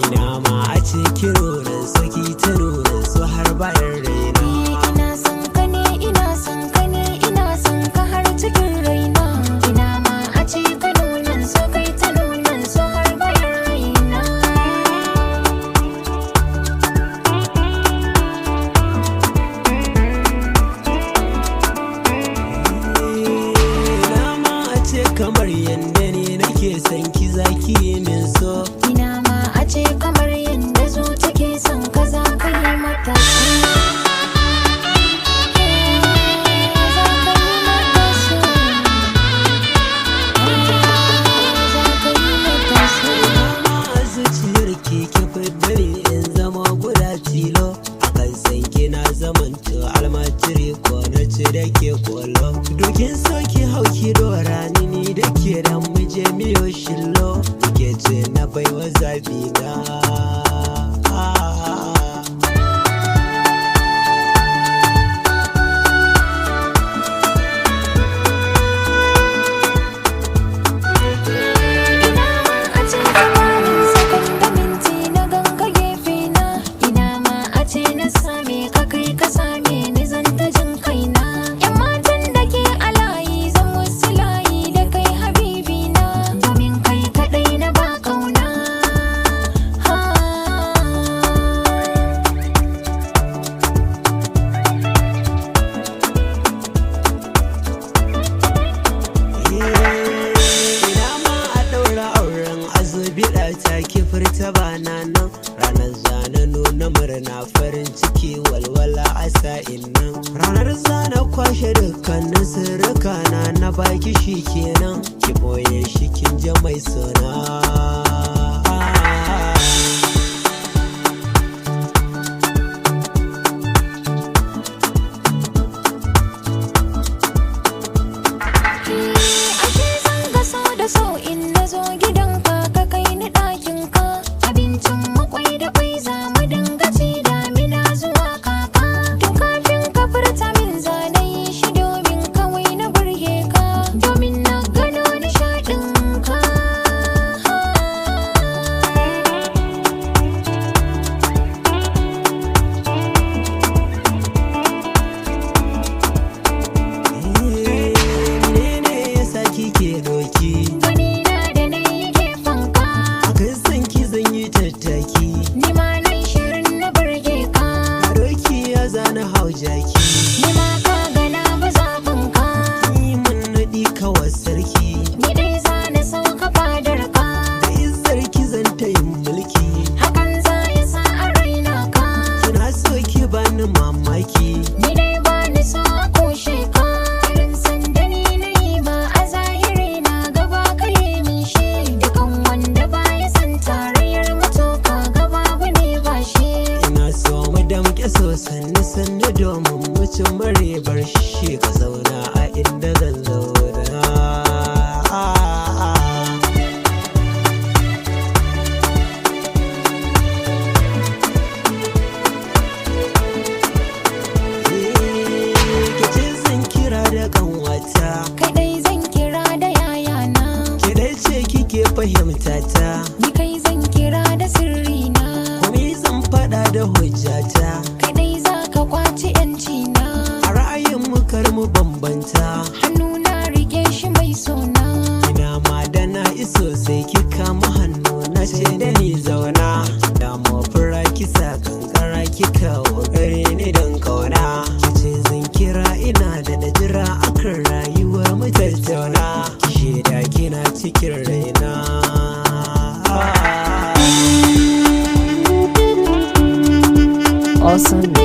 Ina ma a ce kiro nan saki ta nunan so har bayan raina. Ina son ka ne, ina son ka ne, ina son ka har cikin raina. Ina ma a ce ka nunan so, kai ta nunan so har bayan raina. Ina ma a ce kamar yadda ni nake son ki, zaki yi min so. Ina ma a ce kamar yadda zuci ke son ka, za ka yi mata so. Za ka yi mata so. Za ka yi mata so. Ma a zuciyar ki ki fidda ni in zama guda tilo. Akan san kina zamanto almajiri ko na ci da ke kolo. Dokin so ki hau ki dora ni, ni da ke dan muje miyo shillo. Ke ce na baiwa zabi na. Ina ma a ce tsakanin sakan da minti na ganga gefe na. Ina ma a ce na same ka, kai ka same ni, zan ta jin kaina. Yan matan da ke a layi zan musu layi da kai habibi na, domin kai kaɗai na ba kauna. Ha. Ina ma a ɗaura auren azubiɗa ta ki furta ba na nan. Ranar zana nuna murna, farin ciki, walwala a sa'in nan. Ranar zana kwashe dukkanin sirrika na, na baki shi kenan. Ki boye shi kin je mai suna. Ashe zan ga so da so in na zo gidanka, ka kai ni ɗakinka. Abincin makwai da kwai za mu dinga ci damina zuwa kaka. Tun kafin ka furta min zane yi shi domin kawai na burge ka, domin na gano nishaɗin ka. Menene yasa kike doki? Wani na da na yi gefen ka. Akan san ki zan yi tattaki. Ni ma na yi shirin na burge ka. Doki ya zana hau jaki. Ni ma ka gana ba zaɓin ka. Ni mun naɗi kawai sarki. Ni dai za na sauka fadar ka. Da izzar ki zan ta yin mulki. Hakan za ya sa a raina ka. Kina so ki bani mamaki. Ni dai ba ni so a kushe ka. Irin sanda ni na yi ma a zahiri na gaba ka yi min shi. Dukan wanda ba ya san tarayyar mutuka gaba ba ne ba shi. Ina so mu damƙe so sannu sannu domin mu ci bar shi, ka zauna a inda zan zauna. Ki ce zan kira da kanwata. Kai dai zan kira da yayana. Ki dai ce kike fahimta ta. Ni kai zan kira da sirrina. Komai zan faɗa da hujjata. Kai dai za ka kwaci 'yancina. A ra'ayin mu kar mu bambanta. Hannu na rike shi mai sona. Ina ma da na iso sai ki kama hannu na ce da ni zauna. Da mu fura kisa kankara ki kawo gare ni don kauna. Ki ce zan kira, ina da na jira akan rayuwar mu tattauna. Ki shaida kina cikin raina. Awesome.